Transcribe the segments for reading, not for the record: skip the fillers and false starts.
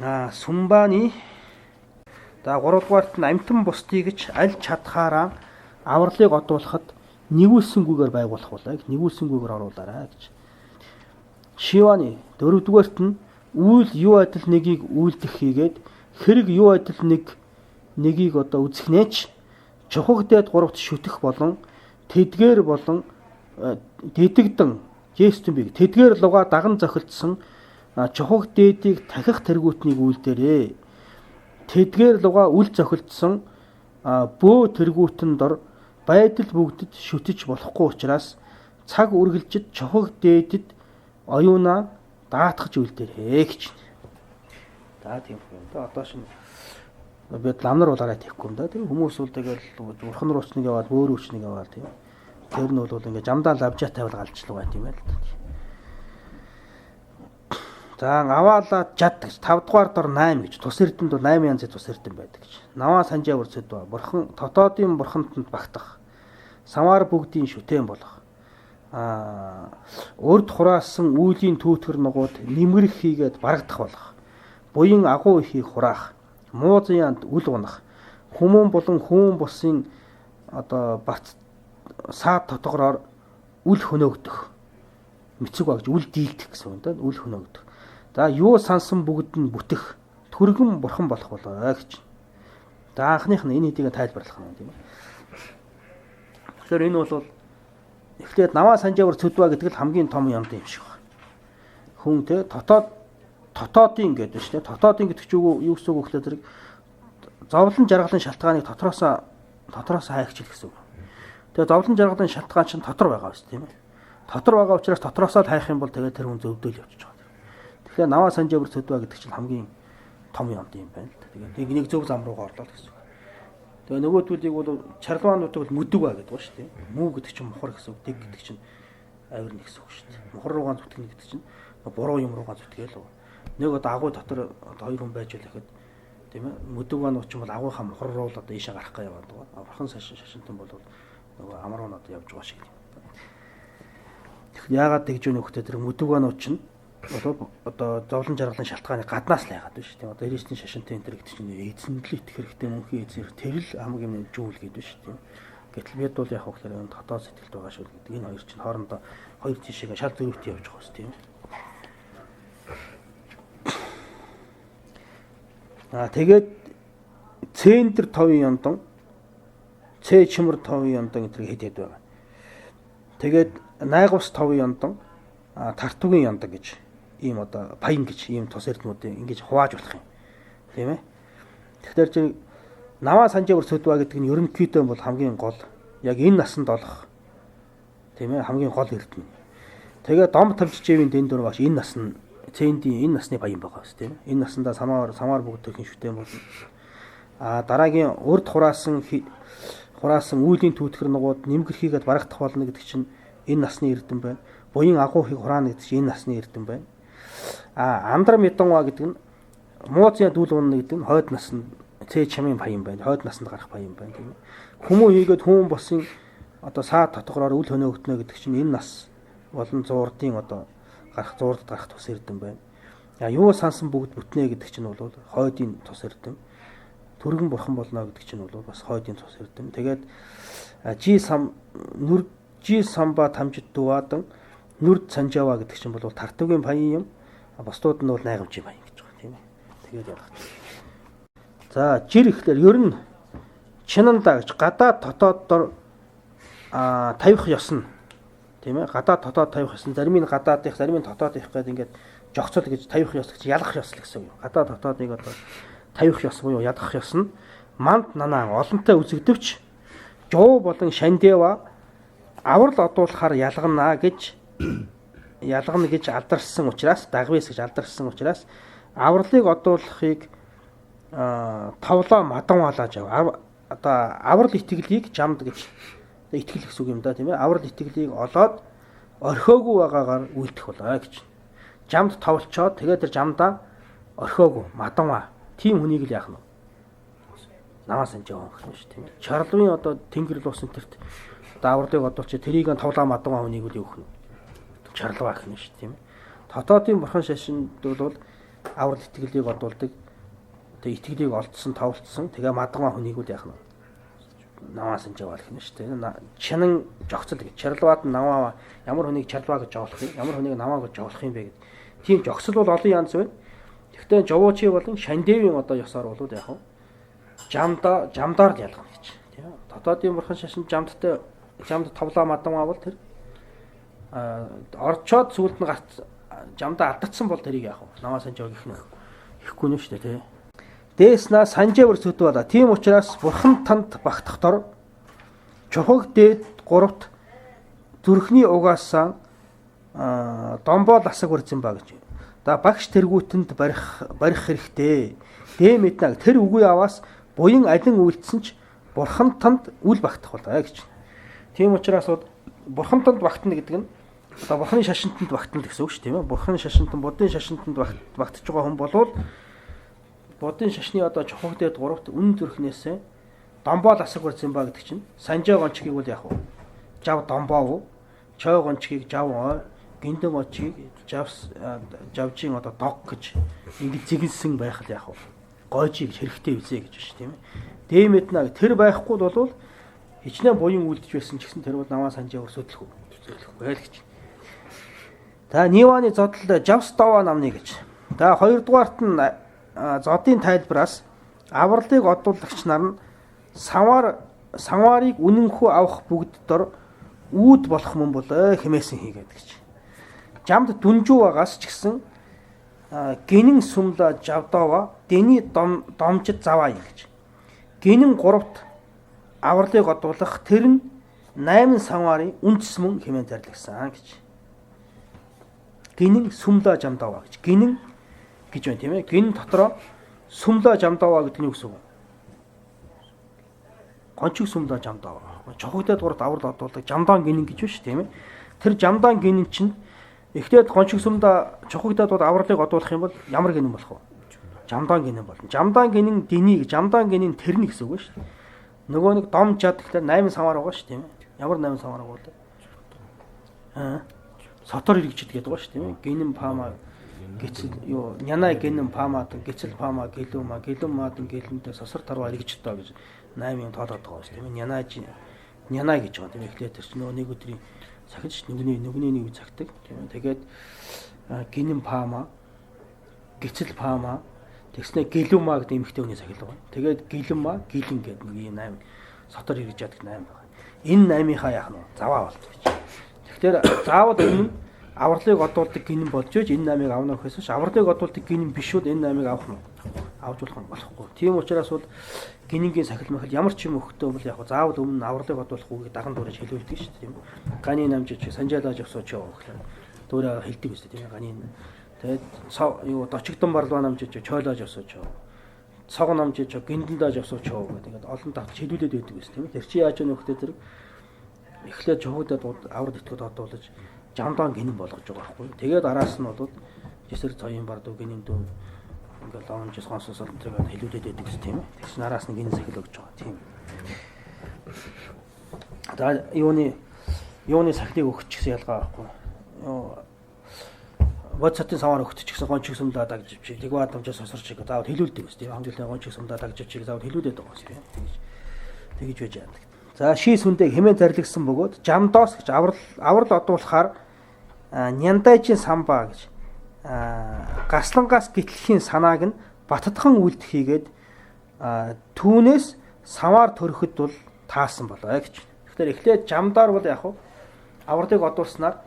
Сүмбаны за 3 дугаарт нь амтан бусдыг ч аль чадхаараа авралыг одуулахад нэгүүлсэнгүйгээр байгуулах болоо. Нэгүүлсэнгүйгээр оруулаарай гэж. Шиваны 4 дугаарт нь үйл юу адил нэгийг үйлдэх хийгээд хэрэг юу адил нэгийг одоо үзэхнээч чухаг дээд гуравт шүтэх болон тэдгээр болон дэдэгдэн жестүмбиг тэдгээр луга даган зохилдсон чухаг дээдийг тахих тэргүүтнийг үйлдээрээ. Тэдгээр луга үл зохилдсон бөө тэргүүтэн дор байдал бүгдэд шүтэж болохгүй учраас цаг үргэлжид чухаг дээдэд оюунаа даатгаж үлдээрэй гэж. За тийм юм да. Одоо шинэ бид ламнар болоорой тэхгүй юм да. Тэр хүмүүс бол тэгэл урхан руу ч нэг яваал, бөөр рүү ч нэг яваал тийм. Тэр нь бол ингээ жамдаа лавжаа тавил галчлуу байт юм байл л да. За аваалаа жад гэж 5 дугаар дор 8 гэж тус эрдэмт бол 8 янзын тус эрдэм байдаг гэж. Наваа санжаа үрцэд ба бурхан дотоодын бурхантанд багтах. Самар бүгдийн шүтэн болох. Урд хураасан үйлийн түүтгэр нугууд нэмгэрх хийгээд барагдах болох. Буян агуу ихийг хураах. Муу зянд үл унах. Хүмүүн болон хүүн бусын одоо бат саад дотгороор үл хөнөөгдөх. Мэцэг багж үл дийлдэх гэсэн үг да. Үл хөнөөгдөх. За юу сансан бүгд нь бүтэх, түргэн бурхан болох болоо гэж. За анхных нь энэ хэдийг тайлбарлах нь тийм ээ. Тэгэхээр энэ бол эхлээд наваа санжаавар цөдваа гэдэг л хамгийн том юмд юм шиг байна. Хүн те дотоодын гэдэг шүү дээ. Дотоодын гэдэг чинь юу гэсэн үг вэ гэхээр зэрэг зовлон жаргалын шалтгааныг дотроос хайхчил гэсэн үг. Тэгээ зовлон жаргалын шалтгаан чинь дотор байгаа биз тийм ээ. Дотор байгаа учраас дотроосоо л хайх юм бол тэгээ тэр хүн зөвдөл явчих байгаа. Тэгэхээр наваа санжаавар цөдваа гэдэг чинь хамгийн том юм байна л да. Тэгээд нэг зөв зам руугаа орлоо гэсэн үг. Тэгээ нөгөөдүүлийг бол чарлуунуудыг бол мүдэг ба гэдэг ба шүү дээ. Мүү гэдэг чинь мухар гэсэн үг, дэг гэдэг чинь авирна гэсэн үг шүү дээ. Мухар руугаа зүтгэнэ гэдэг чинь буруу юм руугаа зүтгээл. Нэг одоо агуу дотор одоо хоёр хүн байж байлахад тийм ээ. Мүдэг ба нуу чинь бол агуухан мухар руу л одоо ийшээ гарах га яваад байгаа. Бурхан шашинтан бол нөгөө амар руу одоо явж байгаа шиг юм. Тэгэхээр яагаад тэгж вэ нөхдөд тэр мүдэг ба нуу чинь болов одоо зовлон жаргалын шалтгааны гаднаас л яагаад биш тийм одоо Христийн шашинтай энэ төр гэдэг чинь эзэнд л итгэх хэрэгтэй мөнхийн эзэн тэр л хамаг юм жүүл гэдэг биш тийм. Гэтэл бид бол яг хөглөр энэ дотоод сэтгэлд байгаа шүү гэдэг энэ хоёр чинь хоорондоо хоёр тийшээгээ шал зөрүүтэй явж байгаа юм тийм. Тэгээд центр товын ёндон Ц чимэр товын ёндон энэ хэд хэд байгаа. Тэгээд найгвас товын ёндон тартугийн ёндон гэж ийм одоо паян гэж ийм тус эрдмүүдийг ингэж хувааж болох юм. Тийм ээ. Тэгэхээр чи наваа санжаавар цөдваа гэдэг нь ерөнхийдөө бол хамгийн гол яг энэ насанд олох тийм ээ хамгийн гол эрдэм. Тэгээ дом тавьжижээвийн дэн дөрөв багш энэ нас нь цэндийн энэ насны баян байгаа бас тийм ээ. Энэ насандаа самаар бүгд төрхийн шүтэн болно. Дараагийн урд хураасан үйлийн түүтгэр нугууд нэмгэрхийгээд барагдах болно гэдэг чинь энэ насны эрдэм байна. Буян агуу хийг хураана гэдэг чинь энэ насны эрдэм байна. Андар медонва гэдэг нь мууцын дүүл унна гэдэг нь хойд наснд цээ чамын паян байна. Хойд наснд гарах паян байна тийм ээ. Хүмүүн хийгээд хүүн босын одоо саад дотгороор үл хөнөөгднө гэдэг чинь энэ нас болон зуурдын одоо гарах зуурдад гарах тус эрдэм байна. Юу сансан бүгд бүтнэ гэдэг чинь бол хойдын тус эрдэм. Түргэн бурхан болно гэдэг чинь бол бас хойдын тус эрдэм. Тэгээд жи сам нүр жи самба тамжид дувадан нүрд санжаава гэдэг чинь бол тартугийн паян юм. Бусдууд нь бол найгамжийн паян гэж байгаа тийм ээ. Тэгээд ялгаж. За жир ихлээр ер нь чинандаа гэж гадаад дотоод дор тавих ёс нь тийм ээ. Гадаад дотоод тавих ёс нь зарим нь гадаадих, зарим нь дотоодих гэдэг ингээд жогцол гэж тавих ёс гэж ялах ёс л гэсэн үг. Гадаад дотоодыг одоо тавих ёс буюу ядах ёс нь манд нанаа олонтой үзэгдэвч жуу болон шандева аврал одуулахаар ялгана гэж ялгана гэж алдарсан учраас дагвис гэж алдарсан учраас авралыг одуулахыг тавлаа маданвалааж ав. Одоо аврал итгэлийг жамд гэж итгэл гэсэн үг юм да тийм ээ. Аврал итгэлийг олоод орхиогүй байгаагаар үйлдэх болоо гэж. Жамд товлчоод тэгээд тэр жамдаа орхиогүй маданва тийм хүнийг л яах нь наваа санжаа гэх юм шүү тийм ээ. Чарлвын одоо тэнгэр луусан тэрт одоо авралыг одуулчих тэрийг тавлаа маданва хүнийг л юу гэх нь чарлваа гэх юм шүү тийм ээ. Дотоодын бурхан шашинд бол Аврал итгэлийг одуулдаг. Тэгээ итгэлийг олдсон, товлцсон. Тэгээ мадгамаа хүнийг үл яах нь наваа санжаа болох юм шүү дээ. Чанан жогцол гэж. Чарлаваад наваа ямар хүнийг чарлаваа гэж жоолох юм, ямар хүнийг наваа гэж жоолох юм бэ гэдэг. Тийм жогцол бол олон янз байна. Гэхдээ жовуучи болон шандевийн одоо ёсоор бол яг нь жамдаа жамдаар л ялгана гэж. Тийм. Дотоодын бурхан шашин жамдтай жамд товлоо мадамаа бол тэр орчоод сүүлд нь гарц жамдаа алдагдсан бол тэрийг яах вэ? Наваа санжаа гэх нь ихгүй нь шүү дээ, тий. Дээснаа санжаавар сөдөө болоо. Тийм учраас бурхан танд багтахтор чухаг дээд гуравт зүрхний угаасан домбоо ласаг үрзэн ба гэж. Да багш тэргүүтэнд барих хэрэгтэй. Дээ мэднэ тэр үгүй аваас буян алин үйлдсэн ч бурхан танд үл багтах болоо гэж. Тийм учраас бурхан танд багтана гэдэг нь одоо бурханы шашинтанд багтана гэсэн үг шүү тийм ээ. Бурханы шашинтан, буддын шашинтанд багтж байгаа хүн болвол буддын шашны одоо чухаг дээд гуравт үнэн зүрхнээсээ домбоо ласаг үрзэн ба гэдэг чинь санжаа гончгийг бол яг уу жав домбоо, чой гончгийг жав ой, гиндэн очийг жавжийн одоо дог гэж ингэж зэгэнсэн байх л яг уу гойжийг хэрэгтэй үзье гэж байна тийм ээ. Дэмэднэ тэр байхгүй бол хичнээн буян үлдэж байсан ч гэсэн тэр бол наваа санжаа өрсөдлөх үү л гэж. За Ниваны зодол Жавс Дова намны гэж. За хоёрдугаарт нь зодын тайлбараас авралыг одуулагч нар нь самварыг үнэнхүү авах бүгд дор үүд болох мөн болоо хэмээсэн хийгээд гэж. Жамд дүнжүү байгаас ч гэсэн гинэн сүмлө жавдова дэний домжид заваа юм гэж. Гинэн гуравт авралыг одуулах тэр нь 8 самварын үндэс мөн хэмээн зарлигсан гэж. Гинэн сүмлө жамдова гэж. Гинэн гэж байна тийм ээ. Гин дотроо сүмлө жамдова гэдэг нь юу гэсэн үг? Гончиг сүмлө жамдова. Чухагдад гуравт аврал одуулдаг жамдаан гинэн гэж байна шүү тийм ээ. Тэр жамдаан гинэн чинь эхлээд гончиг сүмдэ чухагдад бол авралыг одуулах юм бол ямар гинэн болох вэ? Жамдаан гинэн болно. Жамдаан гинэн динийг, жамдаан гинэн тэрнэ гэсэн үг шүү дээ. Нөгөө нэг дом жад гэхлээр 8 самар байгаа шүү тийм ээ. Ямар 8 самар байгаа вэ? Аа. Сотор иргэжид гэдэг байгаа шүү тийм ээ. Гинэн пама гэцэл юу нянай гинэн памадан гэцэл пама гэлүма гэлүмадан гэлэндээ сосор тарваа иргэжид доо гэж 8 юм тоолоод байгаа шүү тийм ээ. Нянай гэж байгаа тийм ээ. Эхлээд тэр чинь нөгөө нэг өдрийн сахиж нүгний нэг цагтаг тийм ээ. Тэгээд гинэн пама гэцэл пама тэгснэ гэлүма гэдэг эмэгтэй хүний сахил байгаа. Тэгээд гэлүма гэлэн гэдэг нэг ийм 8 сотор ирж яадаг 8 байгаа. Энэ 8-ийнхаа яах нь заваа болдог гэж. Тэгэхээр заавал өмнө авралыг одуулдаг гинэн болж ээж энэ 8-ыг авна гэхээс ш авралыг одуулдаг гинэн биш бол энэ 8-ыг авах нь авч болох нь болохгүй. Тийм учраас бол гинэнгийн сахил махил ямар ч юм өгөхдөө бол яг заавал өмнө авралыг одуулах үгийг даган дуурайж хэлүүлдэг шүү дээ тийм. Ганы намжиж санжаалаж явсууч яв гэхлээр дуурай хэлдэг үстэй тийм. Ганы тэгээд юу дочигдон барлаа намжиж чойлоож явсууч яв. Цог намжиж гиндэндаж явсууч яв гэдэг ингээд олон давтж хэлүүлээд байдаг үстэй тийм. Тэр чи яаж нөхдөд зэрэг эхлээд чухагдад аврал итгэд одуулж жамдаан гинэн болгож байгаа байхгүй. Тэгээд араас нь бол жисэр цоён бардуу гинэн дүү ингээл лонжс гонсос олон зэрэг хэлүүлээд байдаг гэсэн тийм ээ. Тэгсэн араас нь гинэн сахил өгч байгаа тийм. За юуны сахилыг өгч гэсэн ялгаа байхгүй. Юу бодсатын самар өгч гэсэн гончиг сүмдээ дагж авчиг, тэгва адамжаас сосорч заавал хэлүүлдэг гэсэн тийм. Хамгийн гончиг сүмдээ дагж авчиг заавал хэлүүлээд байгаа гэсэн тийм. Тэгэж байж яадаг. За ши сүндэг хэмээн зарлигсан бөгөөд жамдоос гэж аврал одуулахаар няндайжин самба гэж гаслангаас гитлэхийн санааг нь баттхан үлдэх хийгээд түүнээс самар төрөхөд бол таасан болоо гэж. Тэгэхээр эхлээд жамдаар бол яг хав авралыг одуулснаар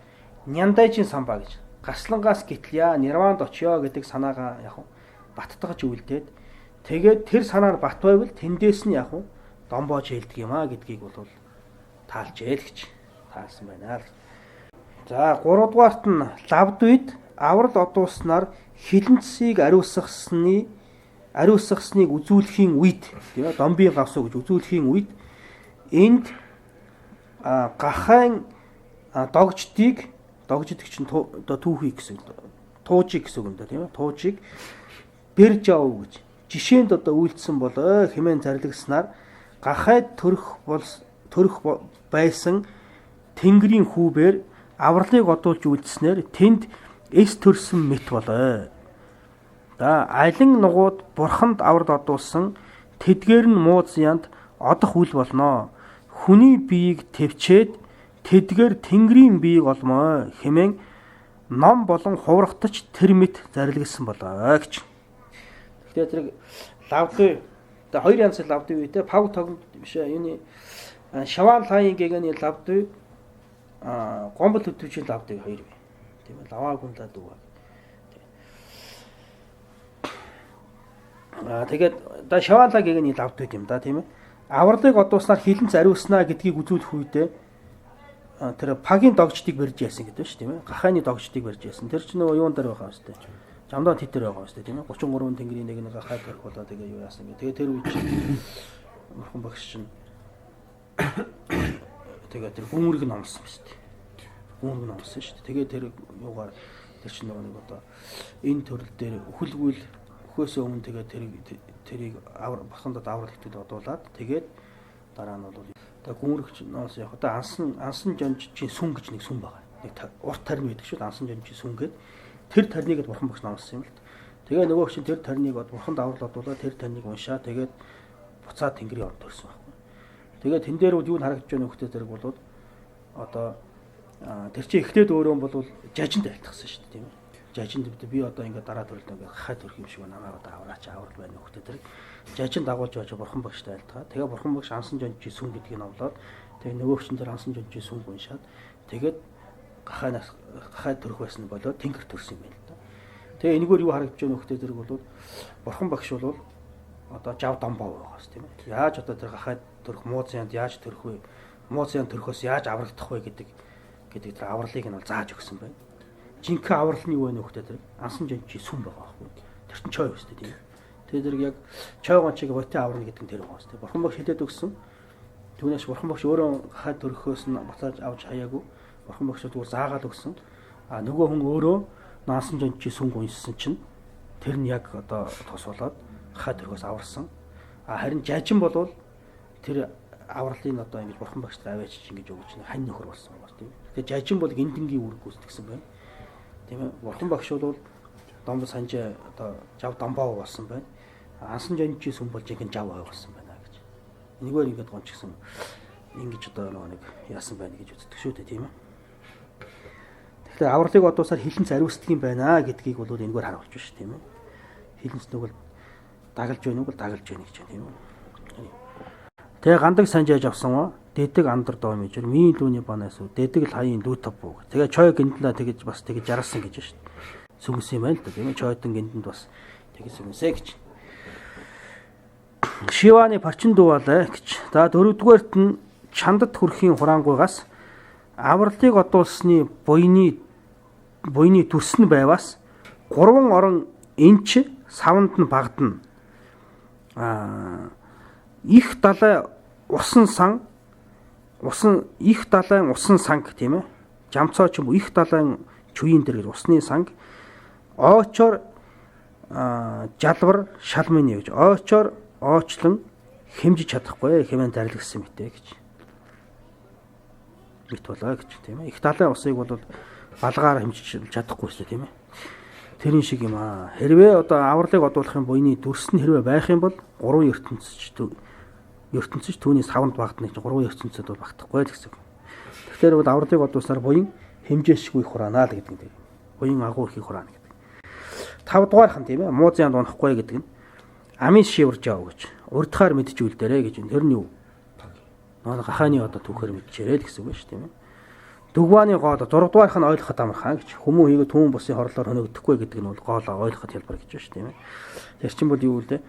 няндайжин самба гэж гаслангаас гитлэя нирванд очиё гэдэг санаагаа яг хав баттгаж үлдээд тэгээд тэр санаа нь бат байвал тэндээс нь яг хав домбоож хэлдэг юм а гэдгийг бол таалжээ л гэж таалсан байна л гэж. За 3 дугаарт нь лавд үед аврал одуулснаар хилэнцсийг ариусгасныг үзүүлэхийн үед тийм ээ домбын гавсуу гэж үзүүлэхийн үед энд гахайн догждыг догждэг чинь одоо түүхий гэсэн туужиг гэсэн үг юм да тийм ээ туужиг бэрж ав гэж жишээнд одоо үйлдсэн болоо хэмээн зарлигснаар гахайд төрөх байсан Тэнгэрийн хүүбэр авралыг одуулж үйлдснээр тэнд эс төрсөн мэт болоо. За алин нугууд бурханд аврал одуулсан тэдгээр нь муу зянд одох үл болноо. Хүний биеийг төвчээд тэдгээр тэнгэрийн биеийг олмоо хэмээн ном болон хуврагтаж тэр мэт зарилгасан болоо гэж. Тэгэхээр тэр лавды одоо хоёр янзын лавды үе те пав тогнд биш юуны шаваан лайн гэгэний лавды гомбол хөтөвчийн лавды хоёр бий. Тийм ээ лаваа гүнлаа дүү. Тэгээд одоо шаваан лай гэгэний лавды юм да тийм ээ. Авралыг одууснаар хилэнц ариуснаа гэдгийг үзүүлэх үедээ тэр пагийн догждыг барьж яасан гэдэг шүү тийм ээ. Гахааны догждыг барьж яасан. Тэр чинь нөгөө юун дээр байгаа юм шүү дээ. Жамдаа тэт дээр байгаа юм шүү дээ тийм ээ. 33 тэнгэрийн нэг нэг гахай төрөх болоо тэгээ юу яасан гэ. Тэгээ тэр үе чинь бурхан багш чинь тэгээ тэр гүнрэг номсон шүү дээ. Гүнрэг номсон шүү дээ. Тэгээ тэр юугаар тэр чинь нөгөө нэг одоо энэ төрөл дээр өхөлгүйл өхөөсөө өмнө тэгээ тэрийг бурхандад аврал хэвтэл одуулаад тэгээд дараа нь бол одоо гүнрэгч ноос яг одоо ансан жонжийн сүн гэж нэг сүн байгаа. Нэг урт тарин байдаг шүү дээ. Ансан жонжийн сүн гээд тэр тарныг л бурхан багш номлосон юм л. Тэгээ нөгөө чинь тэр тарныг бурханд аврал одуулаад тэр тарныг уншаа тэгээд буцаад тэнгэрийн орд төрсөн байхгүй. Тэгээ тэн дээр юу харагдаж байна нөхдөд зэрэг болоод одоо тэр чинь эхлээд өөрөө бол жажинд айлтгасан шүү дээ тийм ээ. Жажинд би одоо ингээд дараа төрөлд ингээд хахай төрөх юм шиг байна. Намайг одоо авраач аврал байна нөхдөд зэрэг жажинд дагуулж байж бурхан багштай айлтгаа. Тэгээ бурхан багш ансан жонжийн сүн гэдгийг номлоод тэгээ нөгөө чинь тэр ансан жонжийн сүнг уншаад тэгээд гахайнаас гахай төрөх байсан болоод тэнгэр төрсөн юм байна л да. Тэгээ энэгээр юу харагдаж байна нөхдөд зэрэг бол бурхан багш бол одоо жав дамбаа байгаас тийм ээ. Яаж одоо тэр гахай төрөх мууц янд яаж төрөх вэ? Мууц янд төрөхөөс яаж аврагдах вэ гэдэг тэр авралыг нь бол зааж өгсөн байна. Жинхэнэ аврал нь юу вэ нөхдөд зэрэг ансан жонжийн сүм байгаа байхгүй. Тэр чинь чой өстэй тийм ээ. Тэгээ зэрэг яг чой гончиг ботын аварна гэдэг нь тэр байгаа өстэй. Бурхан багш хэлээд өгсөн. Түүнээс бурхан багш өөрөө гахай төрөхөөс нь буцааж авч хаяагүй. Бурхан багш зүгээр заагаал өгсөн. А нөгөө хүн өөрөө ансан жонжийн сүнг уншсан чинь тэр нь яг одоо тус болоод гахай төрөхөөс аварсан. А харин жажин болвол тэр авралыг одоо ингэж бурхан багш нар аваач ингэж өгч хань нөхөр болсон байгаа тийм. Тэгээ жажин бол гинтэнгийн үүрэг гүйцэтгсэн байна. Тийм ээ. Бурхан багш бол домбо санжаа одоо жав дамбаа болсон байна. Ансан жонжийн сүм бол жинхэнэ жав ой болсон байна гэж. Энэгээр ингэж гончгсон ингэж одоо нөгөө нэг яасан байна гэж үздэг шүү дээ тийм ээ. Тэгэхээр авралыг одуусаар хилэнц ариусдаг юм байна гэдгийг бол энэгээр харуулж байна шүү тийм ээ. Хилэнц нүгэл дагалж байна уу бол дагалж байна гэж байна тийм ээ. Тэгээ гандаг санжааж авсан уу? Дэдэг андар доо мэжэр мийн лүүний банаас үү? Дэдэг л хаяын лүү топ буу. Тэгээ чой гиндлаа тэгэж бас тэгэж жаргасан гэж байна шүү дээ. Сүнс юм байна л да тийм ээ. Чойдон гиндэнд бас тэгэж сүнсээ гэж. Шиваны парчин дууалаа гэж. За дөрөвдүгээрт нь чандад хүрхийн хураангуйгаас авралыг одуулсны буйны дүрс нь байваас гурван орон энч саванд нь багтана. Их далай усан сан усан их далайн усан санг тийм ээ. Жамцоо ч юм уу их далайн чүйн дээр гэж усны санг оочоор жалвар шалмын гэж оочоор оочлон хэмжиж чадахгүй хэмээн зарлигсан мэтэ гэж. Мэт болоо гэж тийм ээ. Их далайн усыг бол балгаар хэмжиж чадахгүй шүү дээ тийм ээ. Тэрэн шиг юм аа. Хэрвээ одоо авралыг одуулахын буйны дүрс нь хэрвээ байх юм бол гурван ертөнцөж түүний савнд багтана гэж гурван ертөнцөд бол багтахгүй л гэсэн. Тэгэхээр бол авралыг одуулсаар буян хэмжээшгүй хураана л гэдэг нь. Буян агуу их хураана гэдэг. Тавдугаарх нь тийм ээ. Муу зянд унахгүй гэдэг нь амын шивэрж яв гэж. Урдхаар мэдж үлдээрэй гэж. Тэр нь юу? Нөгөө гахааны одоо түүхээр мэдчихээрэй л гэсэн үг шүү тийм ээ. Дүгвааны гол 6 дугаарх нь ойлгоход амархан гэж. Хүмүүн хийгээ түүн бусын хорлоор хөнөөгдөхгүй гэдэг нь бол гол ойлгоход хялбар гэж байна шүү тийм ээ. Тэр чинь бол юу вэ?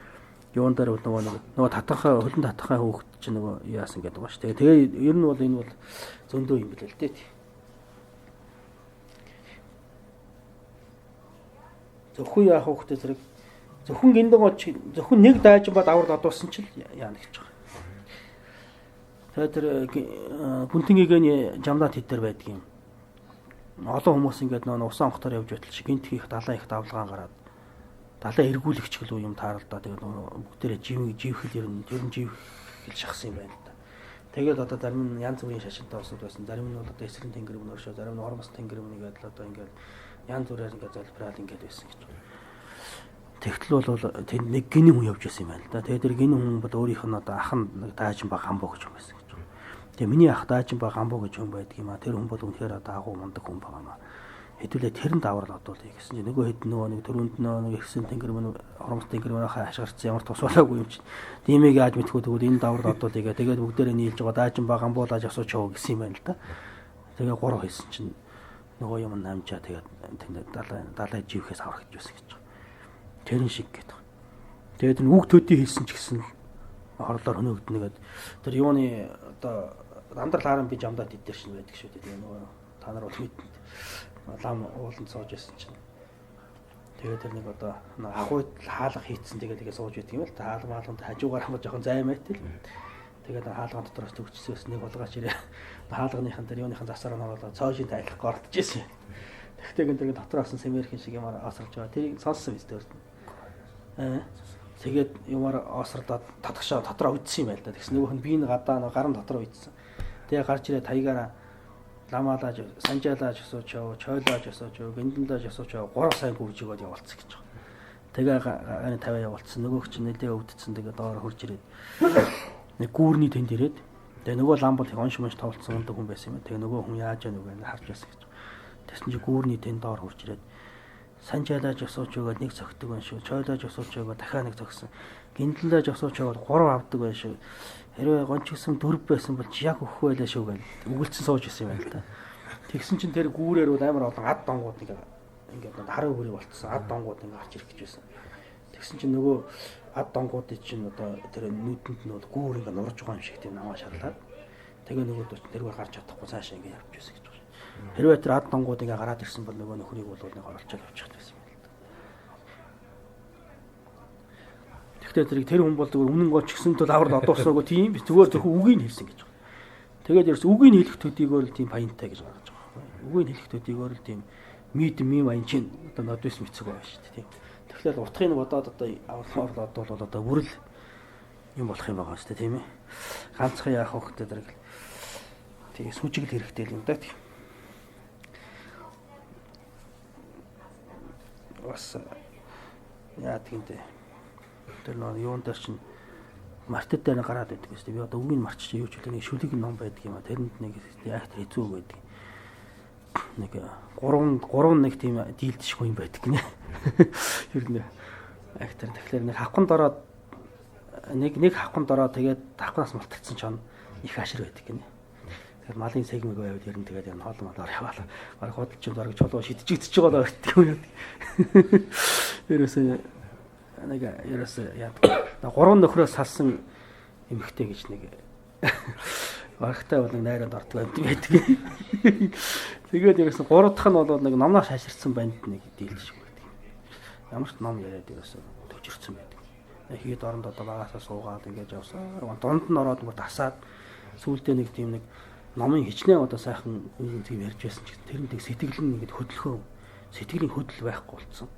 Юун дээр бол нөгөө татанхай хөлн татанхай хөөхд чинь нөгөө яасан гэдэг ба шүү. Тэгээ ер нь бол энэ бол зөндөө юм билээ л дээ. Зөвхөн яах хөөхтэй зэрэг зөвхөн гиндэн гоч зөвхөн нэг дайжин бод аврал одуулсан ч л яана гэж байгаа. Тэгээд тэр бүнтэнгийн жамлаа тэд дээр байдаг юм. Олон хүмүүс ингээд нөгөө усан онготоор явж байтал чи гинт хийх далайн их давлгаан гараад далайн эргүүлэгч гэлүү юм тааралдаа тэгээд бүгдээрээ живхэл ер нь живхэл шахсан юм байна л да. Тэгээд одоо зарим нь янз бүрийн шашинтай улсууд байсан. Зарим нь бол одоо эсрэн тэнгэр өмнө оршоо, зарим нь ормос тэнгэр өмнө ингээд л одоо ингээд янз бүрээр ингээд залбираал ингээд байсан гэж. Тэгтэл бол тэнд нэг гинэн хүн явж байсан юм байна л да. Тэгээд тэр гинэн хүн бол өөрийнх нь одоо ах нь нэг даажин ба гамбо гэж хүн байсан гэж. Тэгээ миний ах даажин ба гамбо гэж хүн байдаг юм а. Тэр хүн бол үнэхээр одоо агуу мундаг хүн байгаа юм а. Хэдүүлээ тэрэнд аврал одуулъя гэсэн чинь нөгөө хэд нөгөө нэг төрөнд нөгөө нэг ихсэн тэнгэр мөн хоромс тэнгэр мөн хашгирсан ямар тус болоогүй юм чинь. Димийг яаж мэдхүү тэгвэл энэ даврал одуулъя гэ. Тэгээд бүгдээрээ нийлж байгаа даажин ба гамбуулаж асууч яваа гэсэн юм байна л да. Тэгээ гурав хийсэн чинь нөгөө юм намжаа тэгээд тэнд далай живхээс аврах гэж байсан гэж. Тэрэн шиг гэдэг. Тэгээд энэ үг төдий хэлсэн ч гэсэн хорлоор хөнөөгдөнө гэдэг. Тэр юуны одоо намдрал харан би жамдаад идэр шин байдаг шүү дээ. Тэгээ нөгөө та нар бол мэднэ. Лам ууланд сууж байсан чинь. Тэгээд тэр нэг одоо агуйд хаалга хийцэн тэгээд тэгээ сууж байдаг юм л та. Хаалга маалганд хажуугаар хамт жоохон займайт л. Тэгээд хаалган дотроос төгчсөөс нэг хулгайч ирээ. Хаалганыхан дээр юуныхан засаар нь оруулаад цоошин тайлах гордож ирсэн. Тэгтээ гэн тэр дотроос нь сэмэрхэн шиг юмар осруулж байгаа. Тэрийг сонссон биз дээ. Тэгээд юмар осрлоод татгшаа дотроо үдсэн юм байл да. Тэгсэн нөгөөх нь би энэ гадаа нэг гарын дотроо үдсэн. Тэгээ гарч ирээ тайгаараа ламаалаж санжаалаж асууч яв, чойлоож асууч яв, гэндлэлаж асууч яв. 3 сайн гүрж өгөөд явуулсан гэж байгаа. Тэгээ гарын 50 явуулсан. Нөгөөх чинь нэлээ өвдсөн. Тэгээ доор хурж ирээд нэг гүүрний тэнд ирээд тэгээ нөгөө лам бол их онш монш тоглолцсон ундаг хүн байсан юм. Тэгээ нөгөө хүн яаж яа нүг харж байсан гэж. Тэгсэн чинь гүүрний тэнд доор хурж ирээд санжаалаж асууч өгөөд нэг цогтөг байх шүү. Чойлоож асууч өгөөд дахиад нэг цогсон. Гиндлэлэж асууч өгөөд 3 авдаг байх шүү. Хэрвээ гончгсон 4 байсан бол яг өгөх байлаа шүү гэл үгэлцэн сууж исэн юм байна л да. Тэгсэн чинь тэр гүүрээр бол амар олон ад донгууд нэг ингээд хараа хүрээ болцсон. Ад донгууд ингээд гарч ирэх гэж байсан. Тэгсэн чинь нөгөө ад донгуудын чинь одоо тэр нүдэнд нь бол гүүр ингээд нурж байгаа юм шиг тийм намаа шарлаад. Тэгээ нөгөө тэргээр гарч чадахгүй цаашаа ингээд явж байсан гэж. Хэрвээ тэр ад донгууд ингээ гараад ирсэн бол нөгөө нөхрийг бол нэг оруулчаад явчих байсан юм л да. Тэгэхдээ тэрийг тэр хүн бол зүгээр үнэн гоч гисэн тул аврал одуусаагүй тийм биш. Зүгээр зөвхөн үгийг хэлсэн гэж байна. Тэгээд ерөөс үгийг хэлэх төдийгөөр л тийм паянтай гэж гаргаж байгаа байхгүй. Үгийг хэлэх төдийгөөр л тийм мид мим аян чинь одоо нодвис мэцэг байгаа шүү дээ тийм. Тэгэхээр утгыг бодоод одоо аврал одуул одоо бүрэл юм болох юм байгаа шүү дээ тийм ээ. Ганцхан яах вэ гэдэг зэрэг тийм сүжигл хэрэгтэй юм да тийм. Бас яадаг юм бэ? Тэр нөө юун дээр чинь мартад дээр гараад байдаг гэсэн. Би одоо үгийг марчиж юу ч үлээ нэг шүлэг ном байдаг юм а. Тэрэнд нэг яг тэр хэзүү байдаг. Нэг 3 нэг тийм дийлдэшгүй юм байдаг гинэ. Тэр нэ яг тэр тэгэхээр нэг хавхан дороо нэг хавхан дороо тэгээд хавханаас малтагдсан ч их ашир байдаг гинэ. Тэгэхээр малын сегмэг байвал ер нь тэгээд энэ хоол малаар яваал. Бараг худалч юм бараг чулуу шидчихэгдэж байгаа л байдаг юм яа. Ерөөсөө нэг ерөөсөө яадаг. Гурван нөхрөөс салсан эмэгтэй гэж нэг барагтай бол нэг найранд ордог юм байдаг. Тэгээд ерөөсөө гурав дахь нь бол нэг номноос хаширсан банд нэг дийлж шиг байдаг. Ямар ч ном яриад ерөөсөө төвчөрсөн байдаг. Хийд оронд одоо багасаа суугаад ингэж явсаар дунд нь ороод бүр тасаад сүүлдээ нэг тийм нэг номын хичнээн одоо сайхан үн тийм ярьж байсан ч гэсэн тэр нэг сэтгэл нь ингэж хөдлөхөө сэтгэлийн хөдөл байхгүй болцсон.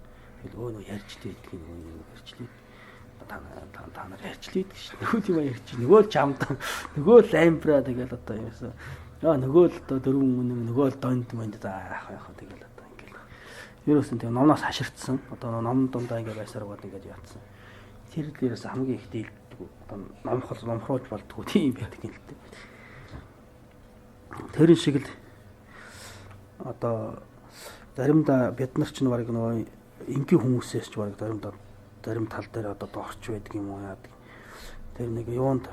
Тэгэл өө нөө ярьж лээ гэдгийг нөгөө ярьж лээ. Та нар ярьж лээ гэж нөгөө тийм ярьж нөгөө л чамд нөгөө л амбра тэгэл одоо юмсан. Аа нөгөө л одоо дөрвөн үнэн нөгөө л донд монд за яах тэгэл одоо ингээл. Ерөөсөн тийм номноос хаширтсан. Одоо ном дундаа ингээд байсаар гоод ингээд яатсан. Тэр л ерөөсөн хамгийн их дийлдэг. Одоо номхол номхруулж болдгоо тийм байдаг юм л дээ. Тэрэн шиг л одоо заримдаа бид нар ч нэг нөгөө энгийн хүмүүсээс ч бараг заримдаа зарим тал дээр одоо дорч байдаг юм уу яадаг. Тэр нэг юунд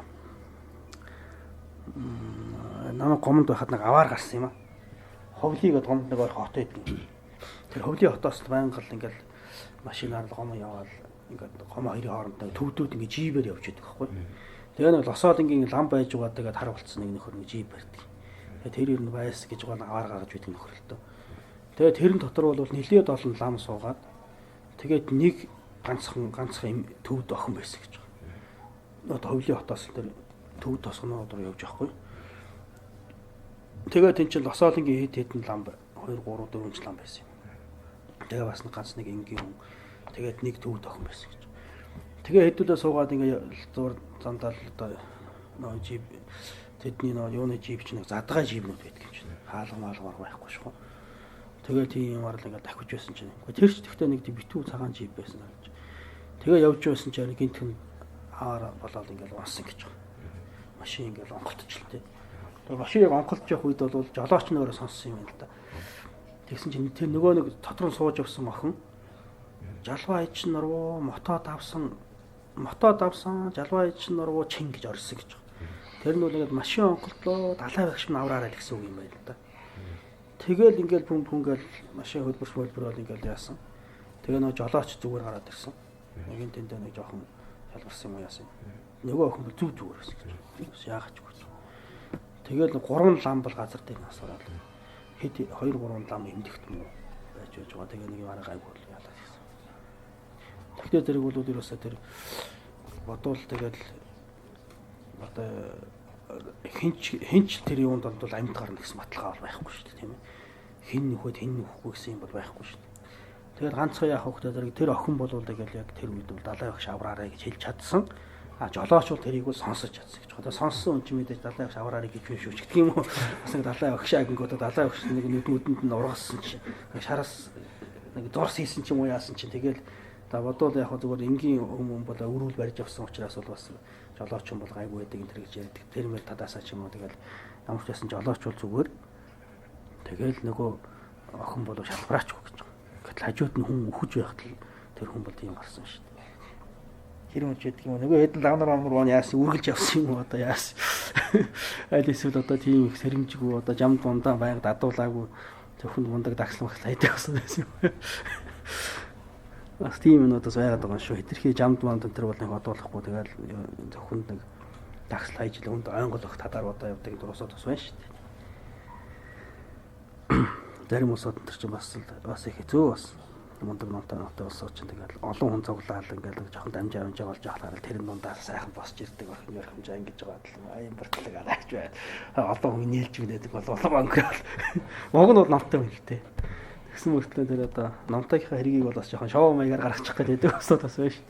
намайг гомонд байхад нэг аваар гарсан юм аа. Ховлиг гэдэг гомонд нэг ойрхон хот байдаг. Тэр ховлын хотоос байнга л ингээл машинаар л гомон яваал ингээд гомон хоёрын хооронд нэг төвдүүд ингээд жибээр явж байдаг байхгүй. Тэгээ нэг лосоолынгийн лам байж байгаа тэгээд хар болцсон нэг нөхөр нэг жип барьдаг. Тэгээ тэр ер нь байс гэж гол аваар гаргаж байдаг нөхөр л дөө. Тэгээ тэрэн дотор бол нэлээд олон лам суугаад тэгээд нэг ганцхан төвд охин байсан гэж байгаа. Одоо ховлын хотоос тэр төвд тосгоноо руу явж байхгүй. Тэгээд тэн чинь лосоолынгийн хэд хэдэн лам 2 3 4 ч лам байсан юм. Тэгээ бас нэг ганц нэг энгийн хүн тэгээд нэг төвд охин байсан гэж. Тэгээ хэдүүлээ суугаад ингээ зур замдаал одоо нөө жип тэдний нөө юуны жип чинь нэг задгай жипнүүд байдаг юм чинь. Хаалга маалгаар байхгүй шүү. Тэгээ тийм юмар л ингээ давхиж байсан чинь. Тэр ч тэгтээ нэг битүү цагаан жип байсан гэж. Тэгээ явж байсан чинь гинтхэн аар болоод ингээл унсан гэж байгаа. Машин ингээл онголтчихлээ. Тэгээ машин яг онголтж явах үед бол жолооч нь өөрөө сонссон юм байна л да. Тэгсэн чинь тэр нөгөө нэг дотор нь сууж явсан охин жалваа ич нуруу мотоо давсан жалваа ич нуруу чин гэж орсон гэж байгаа. Тэр нь бол ингээд машин онголтлоо далай багш нь авраарай л гэсэн үг юм байна л да. Тэгэл ингээл пүн пүн гэл машин хөлбөрч хөлбөр бол ингээл яасан. Тэгээ нөгөө жолооч зүгээр гараад ирсэн. Нэгэн тэндээ нэг жоохон шалгарсан юм уу яасан. Нөгөө охин бол зүг зүгээр байсан гэж. Бас яагач үгүй. Тэгэл 3 лам бол газар дээр нас ороод хэд 2 3 лам эмдэгт мүү байж байж байгаа. Тэгээ нэг юм арга гайгүй бол ялаа гэсэн. Тэгтээ зэрэг бол ерөөсөө тэр бодвол тэгэл одоо хинч тэр юунд бол амьд гарна гэсэн баталгаа бол байхгүй шүү дээ, тийм ээ. Хин нөхөд хин нөхгүй гэсэн юм бол байхгүй шүү дээ. Тэгээд ганцхан яах вэ зэрэг тэр охин бол тэгэл яг тэр үед бол далай багш авраарай гэж хэлж чадсан. А жолооч бол тэрийг бол сонсож чадсан гэж. Одоо сонссон хүн чинь мэдээж далай багш авраарай гэж юм шүү ч гэдэг юм уу. Бас нэг далай багш агингуудаа далай багш нэг нүд нүдэнд нь ургасан чинь шараас нэг зурс хийсэн ч юм уу яасан чинь тэгэл за бодвол яг зүгээр энгийн хүмүүс бол өрүүл барьж авсан учраас бол бас жолооч юм бол гайгүй байдаг энэ төр гэж ярьдаг. Тэр мөр тадаасаа ч юм уу тэгэл ямар ч байсан жолооч бол зүгээр тэгэл нөгөө охин бол шалбараач гэж байгаа. Гэтэл хажууд нь хүн үхэж байхад л тэр хүн бол тийм гарсан шүү дээ. Тэр хүн ч гэдэг юм нөгөө хэдэн лагнар амар вон яасан үргэлж явсан юм уу одоо яасан. Аль эсвэл одоо тийм их сэрэмжгүй одоо жамд дундаа байнга дадуулаагүй зөвхөн мундаг дагслан багслаа хийдэг болсон байсан юм. Бас тийм юмнууд бас байгаад байгаа юм шүү. Хэтэрхий жамд манд энэ төр бол нэг одуулахгүй тэгэл зөвхөн нэг дагсал хайж л хүнд ойнголох талаар бодоо явдаг дурсууд бас байна шүү дээ. Зарим улсууд энэ төр чинь бас их хэцүү бас мундаг номтой улсууд чинь тэгэл олон хүн цуглаал ингээл жоохон дамжаа амжаа болж явахлаар тэр дундаас сайхан босч ирдэг орхин орхимжаа ингэж байгаа л аян бартлаг араач бай. Олон хүн нийлж мэддэг бол олон банкрал. Уг нь бол номтой юм л дээ. Тэгсэн мөртлөө тэр одоо номтойхоо хэргийг бол бас жоохон шоу маягаар гаргачих гээд байдаг улсууд бас байна шүү.